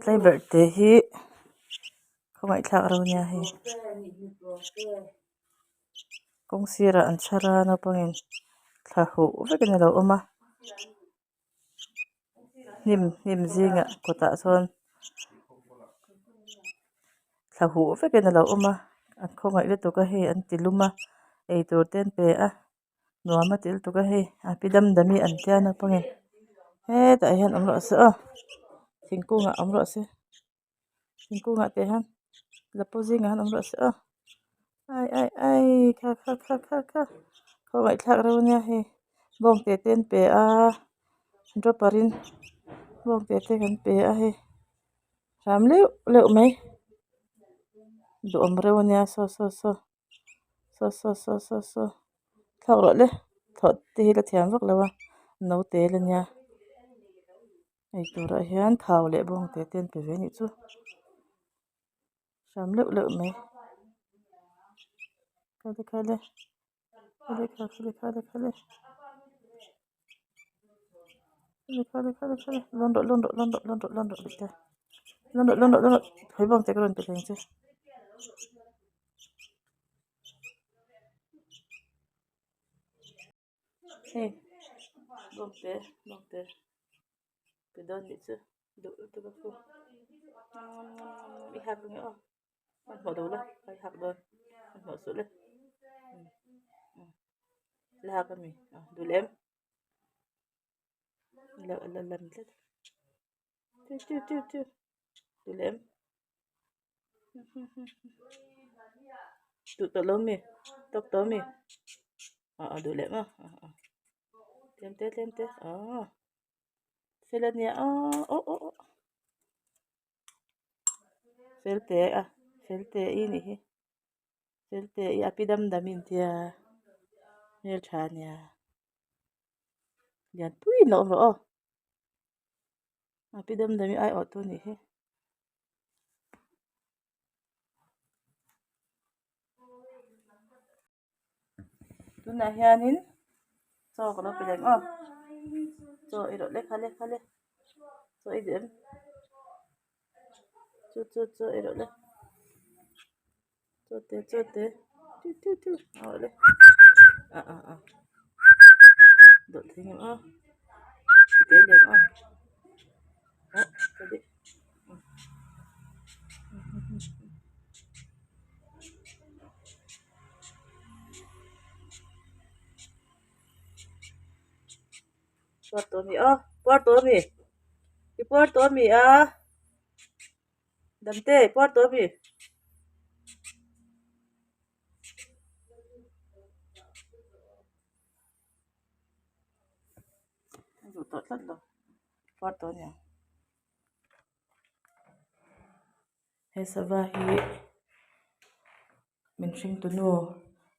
Tlaiberh te hi khawngaihthlak reuh ania hei kawng sirah an chhar a naupangin thla huh vekin a lo awm a hnim hnim zingah kawtah sawn thla huh vekin a lo awm a an khawngaih lutuk a hei an ti lum a eitur te an pe a. Nuam a ti lutuk a hei a pi dam dam hi an tia naupangin hetah hian awm rawh se aw thingkungah awm rawh se thingkungah te hian lapu zingah hian awm rawh se aw ai ai ai kha kha kha kha kha khawngaihthlak reuh ania hei bawngte te an pe a dropper in bawngte te kan pe a hei hram leuh leuh mai duhawm reuh ania saw saw saw. Saw saw saw saw saw thlawk rawh le thlawh te hi la thiam vak lo a naute la nia eitur ah hian thau leh bawng te te an pe ve anih chu hram leuh leuh mai khale khale khale khale khale khale. Khale khale khale lawn rawh lawn rawh lawn rawh lawn rawh lawn rawh bawihte lawn rawh lawn rawh lawn rawh hawi bawng te ka rawn pe thei ang che hei bawng te bawng te pe dawn nih chu duh lutuk a khu i hak ang e aw hmanhmawh lo la ka i hak dawn hmanhmawh suh le la hak ami duh lem. La la lan tlat tiu tiu tiu tiu duh lem duh tawh lo mi tawk tawh ami ah ah duh lem a ah ah tlem te tlem te ah fel ania aw aw aw aw fel te a fel te i nih hi. Fel te i a pi dam dam in tia hmeltha ania lian pui in lo awm rawh aw a pi dam dam i ai awh tu anih hi. Tunah hianin chaw ka lo pe leh ang aw chaw ei rawh le khale khale chaw ei duh em chu chu chaw ei rawh le chaw te chaw te tiu tiu tiu a rawh le ah ah ah dawh thei ang aw i te leh ang aw aw ka deh. Puar tawh a mi aw puar tawh a mi i puar tawh a mi a Damte i puar tawh a mi. A duh tawh tlat lo puar tawh a ni ang. He sava hi min hringtu nu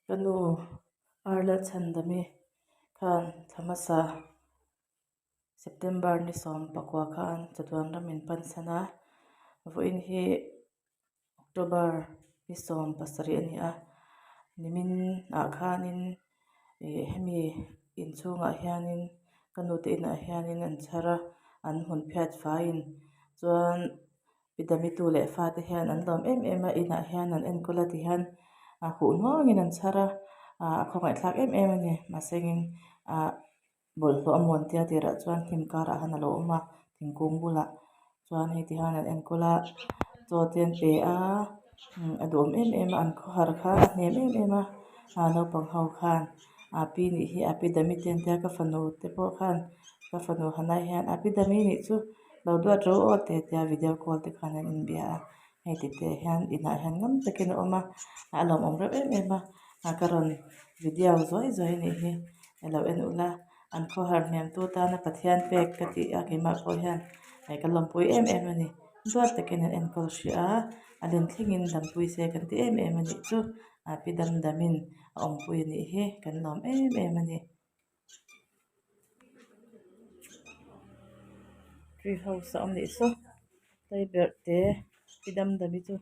ka nu ar Lalchhandami khan thla hmasa September ni 14 khan chatuan ram in pan san a vawiin hi October ni 17 a ni a nimin ah khanin ih hemi inchhungah hianin ka nu te inah hianin an chhar a an hmun phiat faiin chuan pi damitu leh fate hian an lawm em em a inah hian an enkawl a ti hian a huh nuangin an chhar a ah a khawngaihthlak em em a ni mahse engin ah. Bawlhhlawh a mawn tia tirah chuan hnim karah han a lo awm a thingkung bulah chuan hei ti hian an enkawl a chaw te an pe a a duhawm em em a an khawhar kha a hnem em em a ah naupang ho khan a pi nih hi a pi dami te an tia ka fanu te pawh khan ka fanu hanai hian a pi dami nih chu lo duat ro aw te tia video call te khan an inbia a hei ti te hian inah hian ngam takin a awm a a lawmawm reuh em em a a ka rawn video zuai zuai a nih hi alo en ula an khawhar hnem tu tana Pathian pek ka tih a keimah pawh hian ka lawmpui em em a ni duat takin an enkawl hrih a a len thlengin dampui se kan ti em em a nih chu a pi dam damin a awmpui a nih hi kan lawm em em a ni. Tree house a awm nih saw tlaiberh te pi dam dami chu.